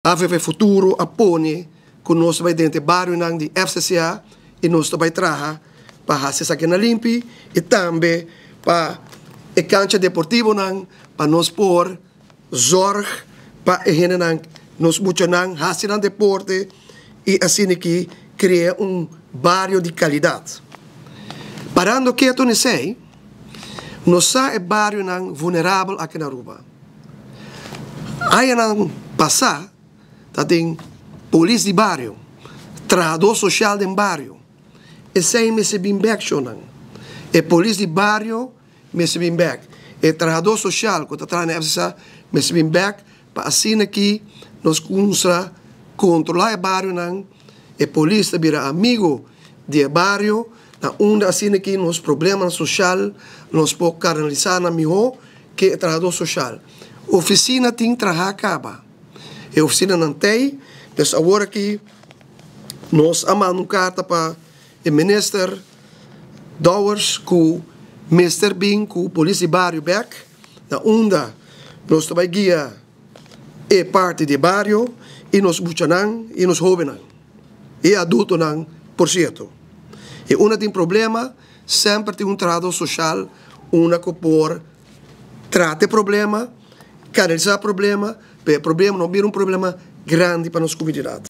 AVP Futuro a pone ku nos ta bai drenta e barionan di FCCA i nos ta bai traha pa hasi esakinan limpi i tambe pa e kancha deportivonan pa nos por zorg pa e hendenan, nos muchanan hasi nan deporte i asina ki krea un bario di kalidat. Parando ketu n'esei, nos sa e barionan vunerabel aki na Aruba. Añanan pasá ta tin polis di bario, trahadó sosial den bario. Esei mester bin bèk shownan. E polis di bario mester bin bèk. E trahadó sosial ku ta traha na FCSA mester bin bèk pa asina ki nos kumsa kontrolá e barionan. E polis ta bira amigo di e bario na unda asina ki nos problemanan sosial nos por kanalisá nan mihó. Ke e trahadó soshal. Ofisina tin trahá kaba. E ofisinanan tei, dus awor aki nos a manda un karta pa e minister Dowers ku mester bin ku polis di bario bek na unda nos ta bai guia e parti di e bario i nos muchanan i nos hóbennan i adultonan por sierto. E unda tin problema Semper tin un trahadó soshal unda ku por trata e problema, kanalisá e problema, pa e problema no bira un problema grandi pa nos komunidat.